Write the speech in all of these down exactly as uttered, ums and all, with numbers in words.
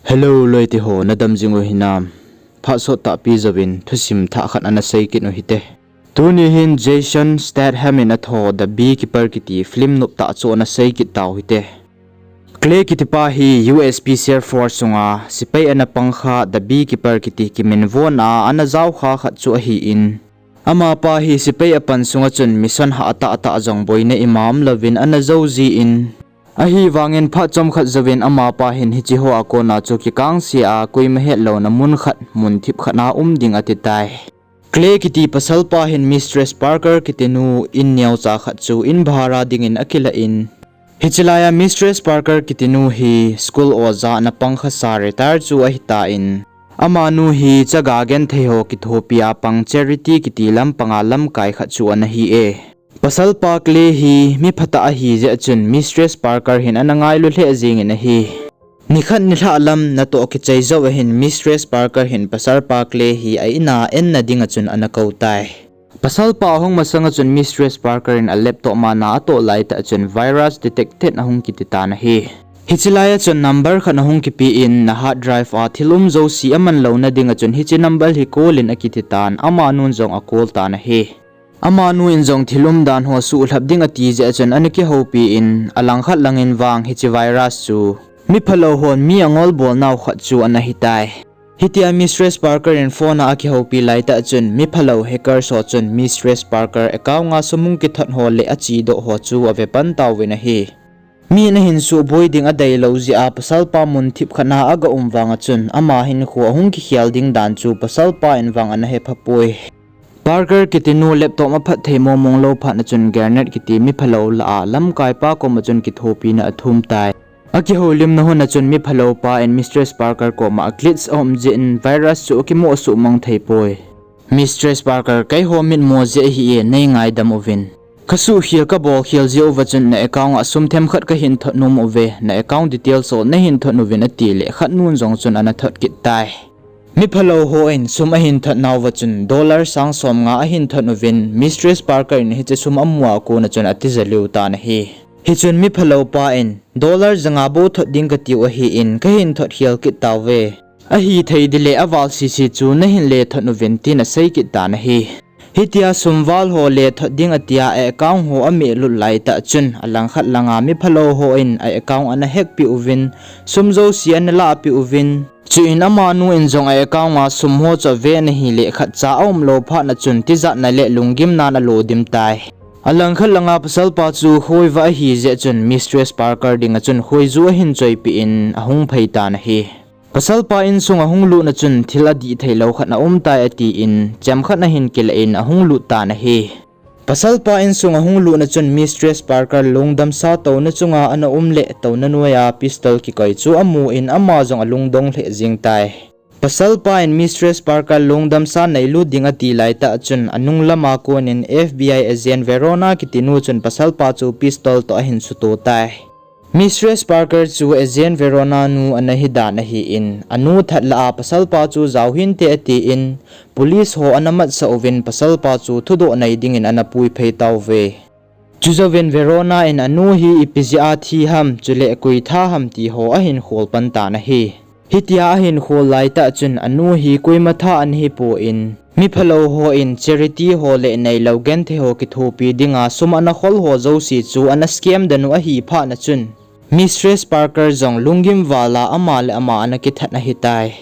Hello, loite ho, nadam jing u hinam? Phat sot tahpi jouvin thusim thah khat ana sei kit u hite. Tuni hin Jason Statham in atho The Beekeeper kiti film noptah chu ana sei kit tau hite. Clay kitipa hi U S Special Force sunga sepai ana pangkha The Beekeeper kiti kiminvon a ana jaokha khat chu ahin, amapa hi sepai apan sunga chun mission hah tahtah jong boina ima umlouvin ana jou jin, ahivangin phat chomkhat jouvin amapa hin hiche hoa kona chu kikangse a koima hetlouna mun khat, mun thip khat a um ding ati tai. Clay kiti pasalpa hin Mistress Parker kitinu in neocha khat chu in bhara dingin akilah in, hiche laiya Mistress Parker kitinu hi school oja ana pangkhasa retire chu ahitan, amanu hi chaga genthei ho kithopi a pang charity kiti lampanga lamkai khat chu ana hi e. Pasalpa Clay hi mi phatah ahi jeh chun Mistress Parker hin ana ngailu lheh jengin ahi. Nikhat nilhah lam natoh kichai jou ahin Mistress Parker hin pasalpa Clay hi a ina enna dinga chun ana kou tai. Pasalpa ahung masanga chun Mistress Parker in a laptop mana atoh laitah chun virus detected ahung kiti tan ahi. Hiche laiya chun number khat ahung kipe in, na hard drive a thil um jouse aman louna dinga chun hiche number hi call in akiti tan, amanun jong a call tan ahi. Amanu in jong thil umdan ho suhlhap ding ati jeh chun ana kihoupi in, alangkhat langin vang hiche virus chu miphalou hon mi angolbol nau khat chu ana hitai. Hitia Mistress Parker in phone a akihoupi laitah chun miphalou hackers ho chun Mistress Parker account a sum hung kithot ho leh achedoh ho chu avepan tauvin ahi. Mi nahin suboi ding adeilou jeh a pasalpa mun thip khat a aga um vanga chun ama hinkho ahung kikhel ding dan chu pasalpa in vang ana hephapoi. Parker kitinu laptop aphatthei mongmong lou phatna chun Garnet kiti miphalou lah a lamkaipa koma chun kithopina athum tai. Akihoulimna huna chun miphalou pa in Mistress Parker koma a glitch aum jeh in virus chu akimoh suhmang theipoi. Mistress Parker, keiho mitmo jeh ahi e, neingaidam uvin. Kasuhkhel kabolkhel jeh uva chun na account a sum themkhat kahin thot nom uve, na account details ho nahin thot uvin atileh khatnun jong chun ana thot kit tai. Miphalou hon sum ahin thot nauva chun dollar sang somnga ahin thot uvin, Mistress Parker in hiche sum amu a kona chun atija lheh tan ahi. Hichun miphalou pa in, dollar janga bou thot ding katiu ahin, kahin thot khel kit tauve. Ahithei dile aval sese chu nahin le thot uvin, tin asei kit tan ahi. Hitia sum val ho le thot ding atia a account ho amehlut laitah chun alangkhat langa miphalou hon a account ana hack peh uvin, sum jouse ana lahpeh uvin. Chuin amanu in jong a account a sum ho chu ave ana hileh khatcha aumlou phatna chun tijatna le lunggimnan alo dim tai. Alangkhat langa pasalpa chu khoiva ahi jeh chun Mistress Parker dinga chun khoiju ahin choipeh in ahung phei tan ahi. Pasalpa insung ahung lutna chun thil adih theilou khat aumtai atin, chemkhat ahin kilah in ahung lut tan ahi. Pasalpa insung ahung lutna chun Mistress Parker lungdamsa touna chunga ana um leh touna noiya pistol kikoi chu amun ama jong alungdong lheh jeng tai. Pasalpa in Mistress Parker lungdamsa neilut ding ati laitah chun anung lama konin F B I agent Verona kitinu chun pasalpa chu pistol toh ahin suto tai. Mistress Parker chu agent Verona nu ana hidan ahin, anu that lah a pasalpa chu jaohinte atin, police ho ana matsah uvin pasalpa chu thudoh nei dingin ana puiphei tauve. Chujouvin Verona in anu hi ipi jeh a thi ham, chule koi tha ham ti ho ahin khol pan tan ahi. Hitia ahin khol laitah chun anu hi koima tha ana hipon, miphalou hon charity ho le neilou genthei ho kithopi dinga sum ana khol ho jouse chu ana scam den u ahi phatna chun, Mistress Parker jong lunggim vala ama le ama ana kithat ahitai.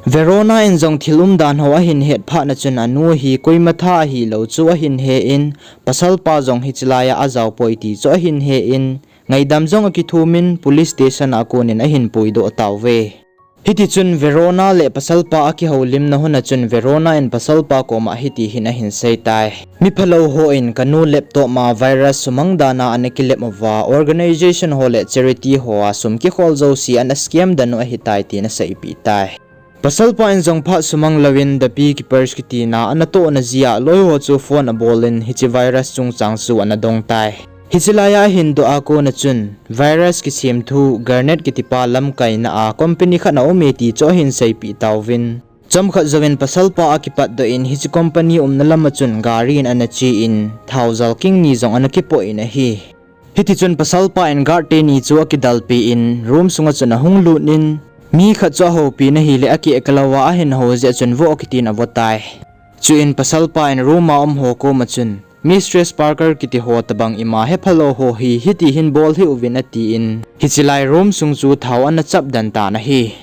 Verona in jong thil umdan ho ahin het phatna chun anu hi koima tha ahilou chu ahin hen, pasalpa jong hiche laiya ajaopoi ti chu ahin hen, ngaidam jong akithumin police station a konin ahin puidoh tauve. Hitichun Verona le pasalpa akihoulimna huna chun Verona in pasalpa koma hiti hin ahin seitai. Miphalou hon kanu laptop ma virus sumang dana ana kilep uva, organization ho le charity hoa sum kikhol jouse ana scam den u ahitai tin aseipeh tai. Pasalpa in jong phat sumang louvin The Beekeepers kitina anatohna jeh a loi ho chu phone abolin hiche virus chungchang chu ana dong tai. Hiche laiya ahin doh a kona chun virus kisemthu Garnet kitipa lamkaina a company khat aume ti chu ahin seipeh tauvin, chomkhat jouvin pasalpa akipatdoh in hiche company umna lama chun gari in ana chen, thaojal king ni jong ana kipoh in ahi. Hitichun pasalpa in guard teni chu akidalpeh in room sunga chun ahung lutnin, Mi khat chu ahoupi in ahile akeh kalouva ahin hou jeh chun vo kitin avo tai. Chuin pasalpa in room a um ho koma chun, Mistress Parker kiti ho tobang ima hephalou ho hi hiti hin bol hih uvin atin, hiche lai room sung chu thao ana chap den tan ahi.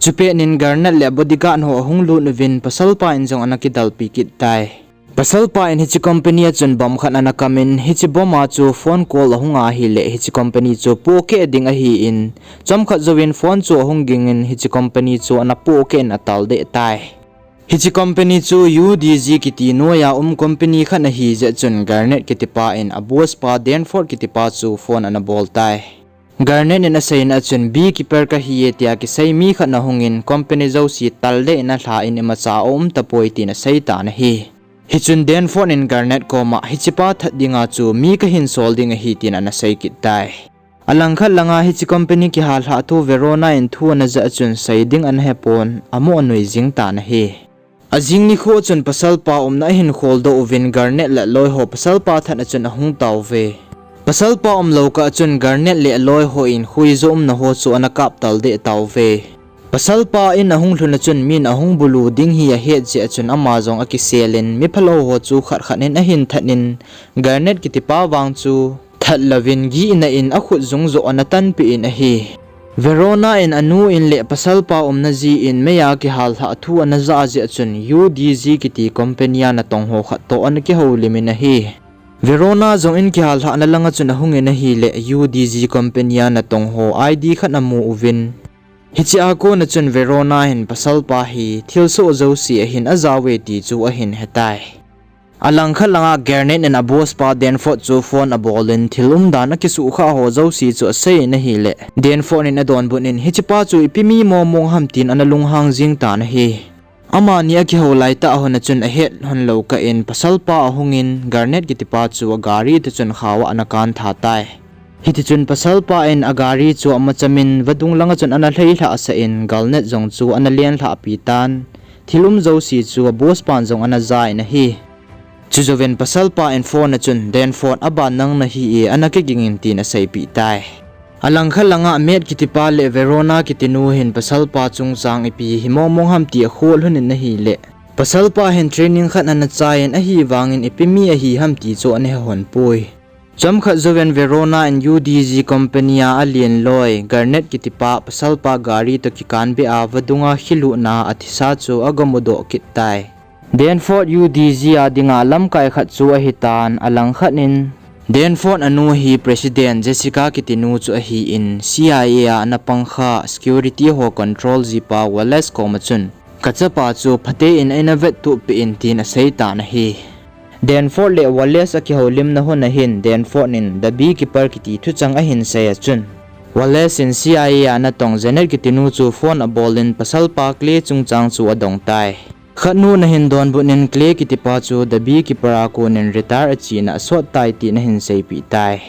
Chupet in Garnet le bodyguard ho ahung lut uvin pasalpa in jong ana kidalpi kit tai. Pasalpa in hiche company a chun bomb khat ana kamin, hiche bomb a chu phone call ahung ahile, hiche company chu pohkeh ding ahin, chomkhat jouvin phone chu ahung gingin, hiche company chu ana pohkeh in atal deh tai. Hiche company chu U D G kiti noiya um company khat ahi jeh chun Garnet kitipa in a boss pa Danforth kitipa chu phone ana bol tai. Garnet in aseina a chun beekeeper kahi e tia kisei mi khat ana hungin company jouse tal deh in alha in imacha aum tapoi tin asei tan ahi. Hichun Danforth in Garnet koma hichepa that dinga chu mi kahin sol ding ahi tin ana sei kit tai. Alangkhat langa hiche company kihallhah thu Verona in thu ana jah a chun sei ding ana hepon, amu anui jing tan ahi. Ajing nikho chun pasalpa umna ahin kholdoh uvin Garnet le aloiho pasalpa that a chun ahung tauve. Pasalpa umlou kah a chun Garnet le aloiho in khuijo umna ho chu ana kaptal deh tauve. Pasalpa in ahung lhun a chun min ahung bulu ding hi ahet jeh a chun ama jong akiselin miphalou ho chu khat khat in ahin that in Garnet kitipa vang chu that louvin gihna in akhut jung joh ana tanpeh in ahi. Verona in anu in le pasalpa umna jeh in meiya kihallhah thu ana jah jeh a chun U D G kiti company a natong ho khat toh ana kihoulim in ahi. Verona jong in kihallhahna langa chun ahungin ahile U D G company a natong ho I D khat amu uvin, hichea kona chun Verona hin pasalpa hi thilsoh jouse ahin ajauve ti chu ahin hetai. Alangkhat langa Garnet in a boss pa Danforth chu phone abolin thil umdan akisuhkhah ho jouse chu aseiyin ahile, Danforth in adonbut in hichepa chu ipi mi mongmong ham tin ana lunghang jing tan ahi. Amani akihou laitah hon a chun ahet honlou kah in pasalpa ahungin Garnet kitipa chu agari toh chun khao a ana kantha tai. Hitichun pasalpa in agari chu amachamin vadung langa chun ana lheilhahsah in Garnet jong chu ana lenlhahpi tan, thil um jouse chu a boss pan jong ana ja in ahi. Chujouvin pasalpa in phone a chun Danforth aban nang nahi e ana kigingin tin aseipeh tai. Alangkhat langa Matt kitipa le Verona kitinu hin pasalpa chungchang ipi hi mongmong ham ti akhol lhonin ahile, pasalpa hin training khat ana chaiyin ahivangin ipi mi ahi ham ti chu ana hehon poi. Chomkhat jouvin Verona in U D G company a alen loi Garnet kitipa pasalpa gari toh kikan beh a vadunga khilutna athisa chu agamudoh kit tai. Danforth U D G a dinga lamkai khat chu ahitan, alangkhat in Danforth anu hi President Jessica kitinu chu ahin, C I A a ana pangkha security ho control jipa Wallace koma chun, kachapa chu phatein eina vettuhpeh in tin aseitan ahi. Danforth le Wallace akihoulimna hun ahin Danforth in The Beekeeper kiti thuchang ahin sei a chun, Wallace in C I A a natong Janet kitinu chu phone abolin pasalpa Clay chungchang chu adong tai. Khatnu in ahin donbut in Clay kitipa chu The Beekeeper a konin retire achena asot tai tin ahin seipeh tai.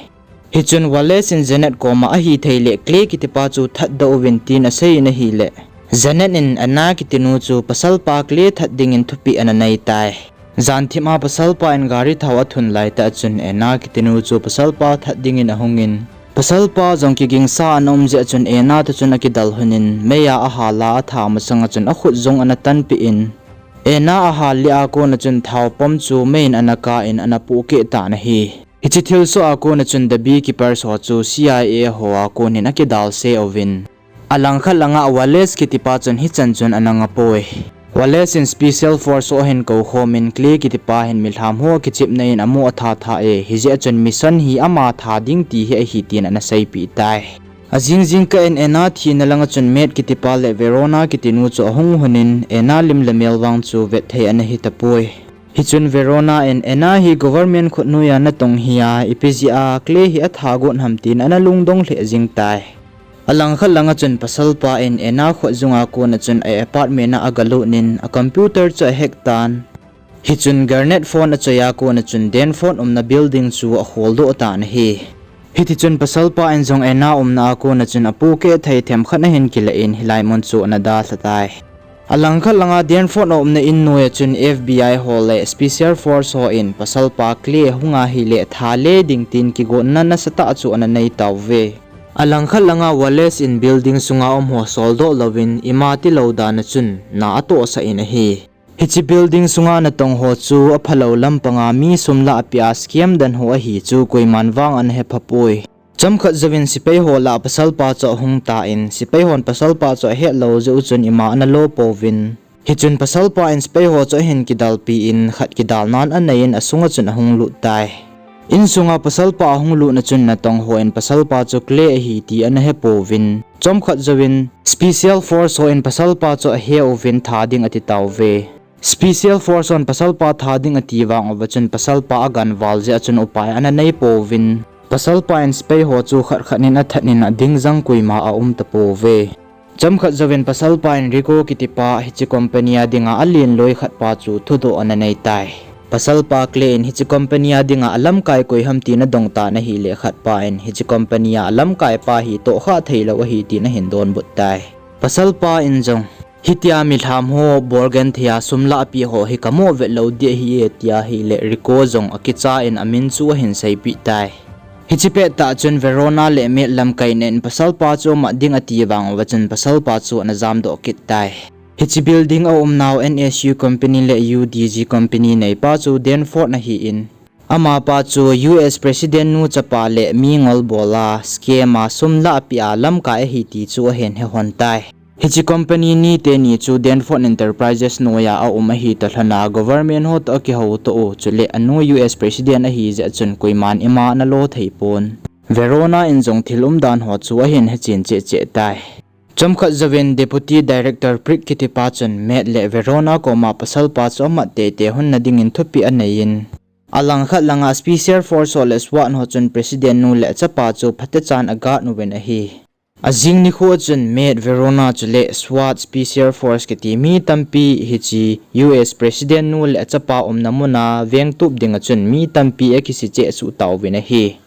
Hichun Wallace in Janet koma ahithei le Clay kitipa chu thatdoh uvin tin aseiyin ahile, Janet in Anna kitinu chu pasalpa Clay that dingin thupeh ana nei tai. Janthip a pasalpa in gari thao athun laitah a chun Anna kitinu chu pasalpa that dingin ahungin, pasalpa jong kigingsa ana um jeh a chun Anna toh chun akidal lhonin, meiya ahal a atha masanga chun akhut jong ana tanpeh in, Anna ahal lih a kona chun thao pump chu meiyin ana kah in ana pohkeh tan ahi. Hiche thilsoh a kona chun The Beekeepers ho chu C I A ho a konin akidalse uvin, alangkhat langa Wallace kitipa chun hichan chun ana ngapoi. Wallace in Special Force ho ahin koukhomin Clay kitipa hin milham ho akichepna in amu atha tha e, hijeh a chun mission hi ama tha ding ti hi ahi tin ana seipeh tai. Ajing jingkah in Anna thina langa chun Matt kitipa le Verona kitinu chu ahung lhonin Anna lim le mel vang chu vetthei ana hitapoi. Hichun Verona in Anna hi government khutnoiya natong hi a, ipi jeh a Clay hi atha got ham tin ana lungdong lheh jing tai. Alangkhat langa chun pasalpa in Anna khutjunga kona chun a apartment a agalut in a computer chu ahack tan. Hichun Garnet phone achoiya kona chun Danforth umna building chu akholdoh tan ahi. Hitichun pasalpa in jong Anna umna a kona chun apohkeh thei themkhat ahin kilah in hilai mun chu ana dalha tai. Alangkhat langa Danforth a umna in noiya chun F B I ho le Special Force ho in pasalpa Clay ahung ahile tha le ding tin kigotna nasatah chu ana nei tauve. Alangkhat langa Wallace in building sunga um ho soldoh louvin ima tilou dan a chun na atohsah in ahi. Hiche building sunga natong ho chu aphalou lampanga mi sum lah apeh a scam dan ho ahi chu koiman vang ana hephapoi. Chomkhat jouvin sepai ho lah a pasalpa chu ahung tan, sepai hon pasalpa chu ahetlou jeh u chun ima ana lo pouvin. Hichun pasalpa in sepai ho chu ahin kidalpi in khat kidalnan anei in asunga chun ahung lut tai. Insunga pasalpa ahung lutna chun natong hon pasalpa chu Clay ahi ti ana hepouvin. Chomkhat jouvin Special Force hon pasalpa chu ahe uvin tha ding ati tauve. Special Force hon pasalpa tha ding ati vang uva chun pasalpa aganval jeh a chun upai ana nei pouvin. Pasalpa in sepai ho chu khat khat in athat in ading jang koima aum tapouve. Chomkhat jouvin pasalpa in Rico kitipa hiche company a dinga alen loi khatpa chu thudoh ana nei tai. Pasalpa Clay in hiche company a dinga alamkai koi ham ti ana dong tan ahile khatpa in hiche company a alamkaipa hi tohkhah theilou ahi tin ahin donbut tai. Pasalpa in jong, hitia milham ho bolgenthei a sum lahpeh ho hi kamoh vet lou ding ahi e tia ahile Rico jong akicha in amin chu ahin seipeh tai. Hiche pettah chun Verona le Matt lamkaina in pasalpa chu amat ding ati vang uva chun pasalpa chu ana jamdoh kit tai. Hiche building a umnau N S U company le U D G company neipa chu Danforth ahin, amapa chu U S President nu chapa le mi ngolbol a scam a sum lahpeh a lamkai ahi ti chu ahin he lhon tai. Hiche company ni teni chu Danforth Enterprises noiya aum ahi talhona government ho toh akihoutoh u chule anu U S President ahi jeh a chun koiman ima ana lo thei pon. Verona in jong thil umdan ho chu ahin hechen cheh cheh tai. Chomkhat jouvin Deputy Director Prick kitipa chun Matt le Verona koma pasalpa chu amat teitei lhon nadingin thupeh anei in, alangkhat langa Special Force ho le SWAT ho chun President nu le achapa chu phatechan aguard uvin ahi. Ajing nikho chun Matt, Verona chule SWAT Special Force kiti mi tampi hiche U S President nu le achapa umna muna vengtup dinga chun mi tampi akisih cheh suh tauvin ahi.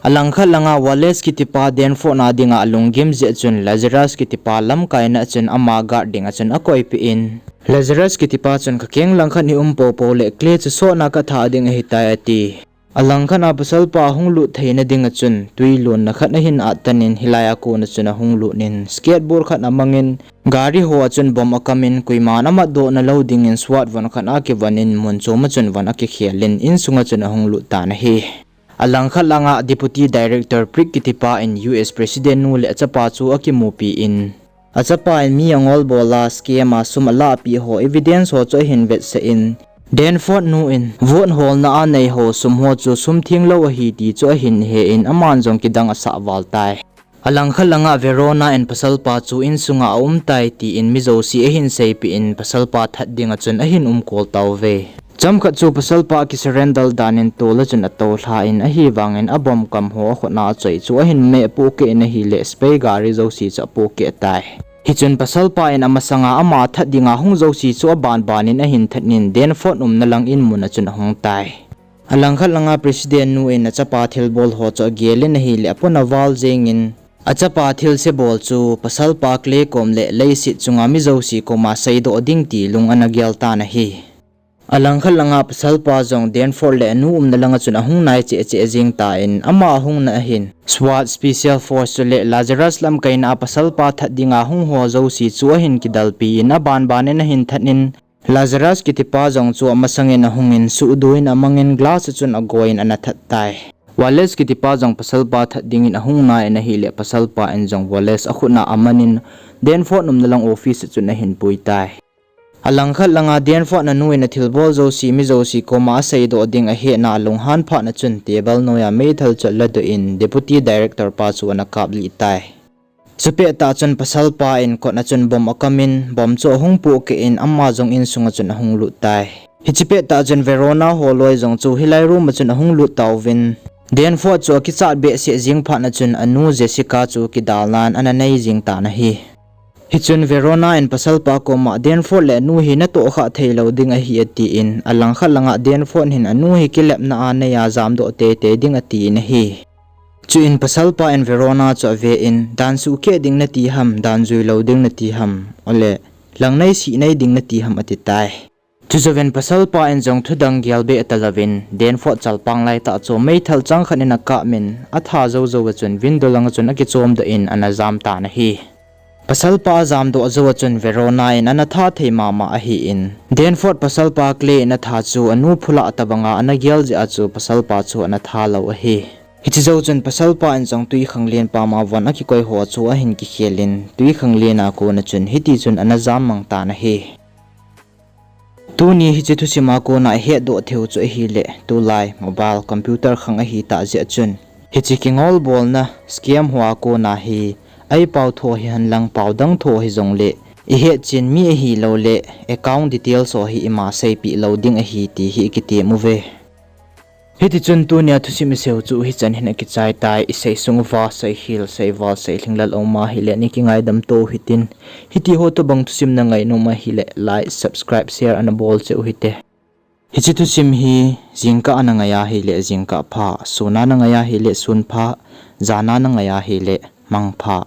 Alangkhat langa Wallace kitipa Danforth a dinga alunggim jeh a chun Lazarus kitipa lamkaina a chun ama guard dinga chun akoipeh in, Lazarus kitipa chun kakeng langkhat hi um poupou le Clay chu sotna katha ding ahitai ati. Alangkhat a pasalpa ahung lut theina dinga chun twi lonna khat ahin at tan in hilai a kona chun ahung lut in skateboard khat amangin gari ho a chun bomb akamin koiman amatdoh nalou dingin SWAT von khat akivon in mun chom a chun von akikhel in insunga chun ahung lut tan ahi. Alangkhat langa Deputy Director Prick kitipa in U S President nu le achapa chu akimupi in, achapa in mi angolbol a scam a sum alahpeh ho evidence ho chu ahin vetsah in, Danforth nu in vote holna a nei ho sum ho chu sum thenglou ahi ti chu ahin he in aman jong kidang asah val tai. Alangkhat langa Verona in pasalpa chu insunga aum tai tin mi jouse ahin seipeh in pasalpa that dinga chun ahin umkol tauve. Chomkhat chu pasalpa akisurrender dan in tol a chun atoulha in ahivangin abomb kam ho akhutna achoi chu ahin meh pohkeh in ahile spy gari jouse chu apohkeh tai. Hichun pasalpa in amasanga ama that dinga hung jouse chu abanban in ahin that in Danforth umna lang in mun a chun ahung tai. Alangkhat langa President nu in achapa thilbol ho chu agel in ahile apon aval jengin, achapa thilse bol chu pasalpa Clay kom le leiset chunga mi jouse koma seidoh ding ti lung ana gel tan ahi. Alangkhat langa pasalpa jong Danforth le anu umna langa chun ahung nai cheh cheh jeng tan ama ahungna ahin SWAT Special Force chule Lazarus lamkaina a pasalpa that dinga hung ho jouse chu ahin kidalpi in abanban in ahin that in Lazarus kitipa jong chu amasangin ahungin suhduh in amangin glass a chun agoiyin ana that tai. Wallace kitipa jong pasalpa that dingin ahung nai in ahile pasalpa in jong Wallace akhutna amanin Danforth umna lang office a chun ahin pui tai. Alangkhat langa Danforth nanu in athilbol jouse mi jouse koma aseidoh ding ahetna alunghan phatna chun table noiya meithal chu aladoh in Deputy Director pa chu ana kaplih tai. Chupettah chun pasalpa in kotna chun bomb akamin bomb chu ahung pohkeh in ama jong insunga chun ahung lut tai. Hichepettah chun Verona holoi jong chu hilai room a chun ahung lut tauvin, Danforth chu akichat behseh jeng phatna chun anu Jessica chu kidalnan ana nei jeng tan ahi. Hichun Verona in pasalpa koma Danforth le anu hi natohkhah theilou ding ahi atin, alangkhat langa Danforth hin anu hi kilepna a neiya jamdoh teitei ding atin ahi. Chuin pasalpa in Verona chu aven, dan suhkeh ding nati ham, dan juilou ding nati ham, ole, langnei sihnei ding nati ham atitai. Chujouvin pasalpa in jong thudang gel beh talouvin, Denford chalpang laitah chu meithal chang khat in akap in, atha jou jou a chun window langa chun akichom doh in ana jam tan ahi. Pasalpa ajam doh jou a chun Verona in ana tha thei mama ahin, Denford pasalpa Clay in atha chu anu phulah tobanga ana gel jeh a chu pasalpa chu ana tha lou ahi. Hiche jou chun pasalpa in jong twikhanglen pama von akikoi ho chu ahin kikhel in, twikhanglen a kona chun hiti chun ana jam mang tan ahi. Tuni hiche thusim a kona ihetdoh theiu chu ahileh, tulai mobile, computer khang ahitah jeh chun, hiche kingolbolna scam ho a kona hi, eipao tho hihen lang pao dang tho hijongleh, ihetchen mi ahilouleh account details ho hi ima seipeh lou ding ahi ti hi ikitem uve. Hitichun tunia thusim iseiu chu hichan hin akichai tai, isei sung uva seikhel, seival, seilhinglel aum ahileh nei kingaidam tou hitin, hitiho tobang thusim na ngai nom ahileh like, subscribe, share ana bol cheh u hite. Hiche thusim hi jingkah a na ngai ahileh jingkah pha, sun a na ngai ahileh sun pha, jan a na ngai ahileh mang pha.